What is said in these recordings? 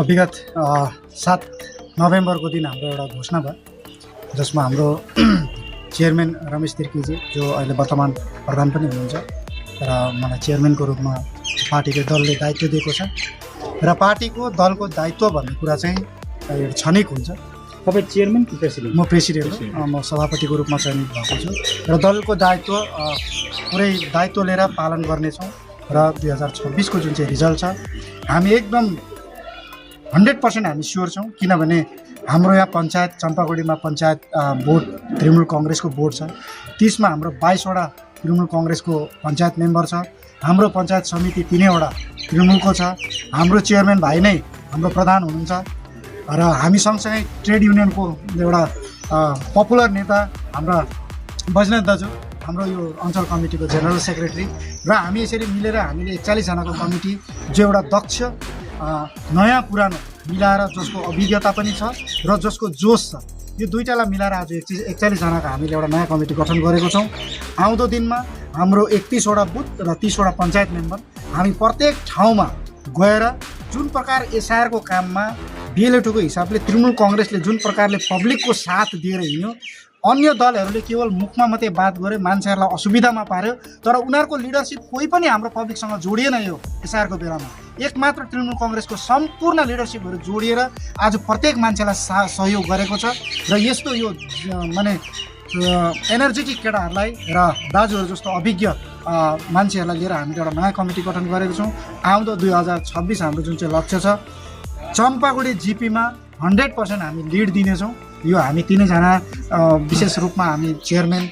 विगत 7 नोभेम्बरको दिन हाम्रो एउटा घोषणा भयो, जसमा हाम्रो चेयरम्यान रमेश तिर्कीजी जो अहिले वर्तमान प्रधान पनि हुनुहुन्छ र मलाई चेयरम्यानको रूपमा पार्टीले दलले दायित्व दिएको छ र पार्टीको दलको दायित्व भन्ने कुरा चाहिँ एउटा क्षणिक हुन्छ। तपाईँ चेयरम्यान कि प्रेसिडेन्ट? म प्रेसिडेन्ट हो, म सभापतिको रूपमा चयनित भएको छु र दलको दायित्व पुरै दायित्व लिएर पालन गर्नेछौँ र 2026 को जुन चाहिँ रिजल्ट छ हामी एकदम 100% हामी स्योर छौँ, किनभने हाम्रो यहाँ पञ्चायत चम्पागुडीमा पञ्चायत बोर्ड तृणमूल काङ्ग्रेसको बोर्ड छ, त्यसमा हाम्रो 22 वटा तृणमूल काङ्ग्रेसको पञ्चायत मेम्बर छ, हाम्रो पञ्चायत समिति 3 वटा तृणमूलको छ, हाम्रो चेयरम्यान भाइ नै हाम्रो प्रधान हुनुहुन्छ र हामी सँगसँगै ट्रेड युनियनको एउटा पपुलर नेता हाम्रा बैजनाथ दाजु हाम्रो यो अञ्चल कमिटीको जेनरल सेक्रेटरी र हामी यसरी मिलेर हामीले 41 जनाको कमिटी जो एउटा दक्ष नयाँ पुरानो मिलाएर जसको अभिज्ञता पनि छ र जसको जोस छ, यो दुईटालाई मिलाएर आज 41 जनाको हामीले एउटा नयाँ कमिटी गठन गरेको छौँ। आउँदो दिनमा हाम्रो 31 वटा बुथ र 30 वटा पञ्चायत मेम्बर हामी प्रत्येक ठाउँमा गएर जुन प्रकार एसआरको काममा बिएलएटोको हिसाबले तृणमूल काङ्ग्रेसले जुन प्रकारले पब्लिकको साथ दिएर हिँड्यो, अन्य दलहरूले केवल मुखमा मात्रै बात गरे, मान्छेहरूलाई असुविधामा पार्यो, तर उनीहरूको लिडरसिप कोही पनि हाम्रो पब्लिकसँग जोडिएन। यो एसआरको बेलामा एकमात्र तृणमूल काङ्ग्रेसको सम्पूर्ण लिडरसिपहरू जोडिएर आज प्रत्येक मान्छेलाई सहयोग गरेको छ र यस्तो यो माने एनर्जेटिक केटाहरूलाई र दाजुहरू जस्तो अभिज्ञ मान्छेहरूलाई लिएर हामीले एउटा नयाँ कमिटी गठन गरेको छौँ। आउँदो 2026 हाम्रो जुन चाहिँ लक्ष्य छ, चम्पागुडी जिपीमा 100% हामी लिड दिनेछौँ। यो हामी 3 जना विशेष रूपमा हामी चेयरम्यान,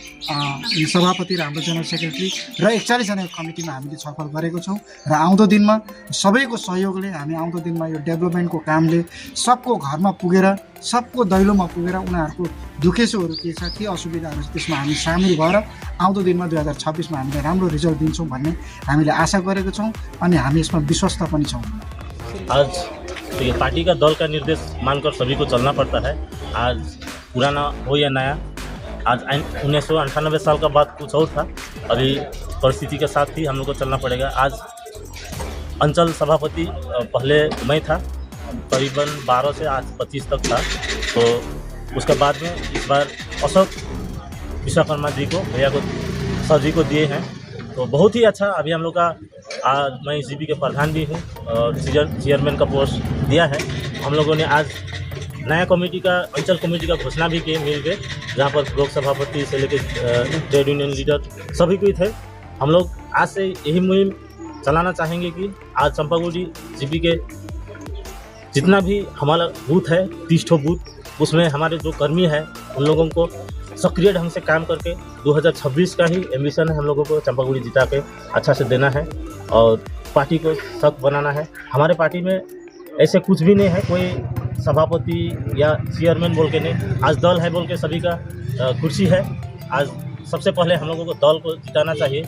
सभापति र हाम्रो जेनरल सेक्रेटरी र 41 जनाको कमिटीमा हामीले छलफल गरेको छौँ र आउँदो दिनमा सबैको सहयोगले हामी आउँदो दिनमा यो डेभलपमेन्टको कामले सबको घरमा पुगेर, सबको दैलोमा पुगेर उनीहरूको दुखेसोहरू के छ, के असुविधाहरू छ, त्यसमा हामी सामेल भएर आउँदो दिनमा 2026 मा हामीले राम्रो रिजल्ट दिन्छौँ भन्ने हामीले आशा गरेको छौँ अनि हामी यसमा विश्वस्त पनि छौँ। आज तो ये पार्टी का दल का निर्देश मानकर सभी को चलना पड़ता है। आज पुराना हो या नया, आज 1998 साल का बात कुछ और था, अभी परिस्थिति के साथ ही हम लोग को चलना पड़ेगा। आज अंचल सभापति पहले मैं था, करीबन 12 से आज 25 तक था, तो उसके बाद में इस बार अशोक विश्वकर्मा जी को, भैया को, सर जी को दिए हैं, तो बहुत ही अच्छा। अभी हम लोग का आज मैं जीपी के प्रधान भी हूँ और चेयरमैन का पोस्ट दिया है। हम लोगों ने आज नया कमेटी का, अंचल कमेटी का घोषणा भी किए मिल के, जहाँ पर ब्लॉक सभापति से लेकर ट्रेड यूनियन लीडर सभी कोई थे। हम लोग आज से यही मुहिम चलाना चाहेंगे कि आज चंपागुडी जीपी के जितना भी हमारा बूथ है, 30 ठो बूथ, उसमें हमारे जो कर्मी है उन लोगों को सक्रिय ढंग से काम करके 2026 का ही एम्बिशन है हम लोगों को चंपागुडी जिता के अच्छा से देना है और पार्टी को सख्त बनाना है। हमारे पार्टी में ऐसे कुछ भी नहीं है, कोई सभापति या चेयरमैन बोल के नहीं, आज दल है बोल के सभी का कुर्सी है। आज सबसे पहले हम लोगों को दल को जिताना चाहिए।